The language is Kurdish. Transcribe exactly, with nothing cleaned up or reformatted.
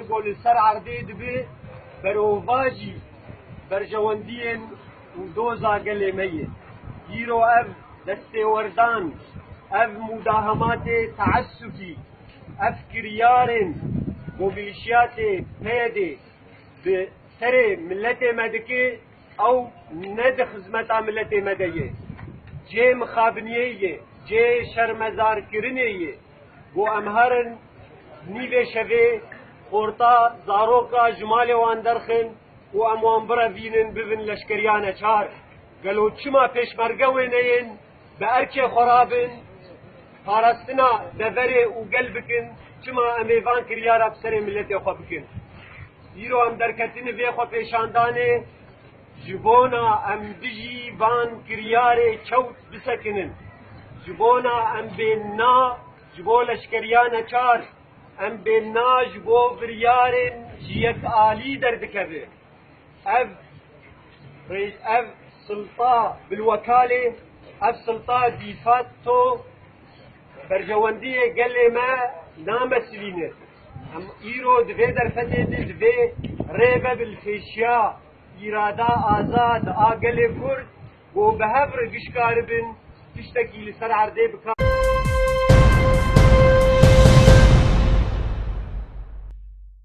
Ku li ser erdê dibe berovajî berjewendiyên û doza gelê me ye. Îro ev destêwerdan, ev mudahematê teessufî, ev kiryarên ku milîşiyatê P Y D'ê bi serê miletê me dike, ew ne di xizmeta miletê me de ye. Cê mixabiniyê ye, cê şermezarkirinê ye. Ku em herin nîvê şevê xorta zaroka ji malê wan derxin û em wan birevînin bibin leşkeriya neçar. Gelo çima pêşmerge wê neyên bi erkê xwe rabin, parastina deverê û gel bikin, çima em ê van kiryara bi serê miletê xwe bikin? Îro em derketine vê xwe pêşandanê, ji bona em dijî van kiryarê çewt bisekinin, ji bona em bê na ji bo leşkeriya neçar, em bê na ji bo biryarên ji yek alî derdikeve. Ev rê-, ev silta bilwekalê, ev silta dîfato berjewendiyê gelê me namesivîne. Em îro di vê derfetê de di vê rê ve bi li pêşiya îrada azad a gelê Kurd ku bi hev re giş karibin tiştekî li ser erdê bikin.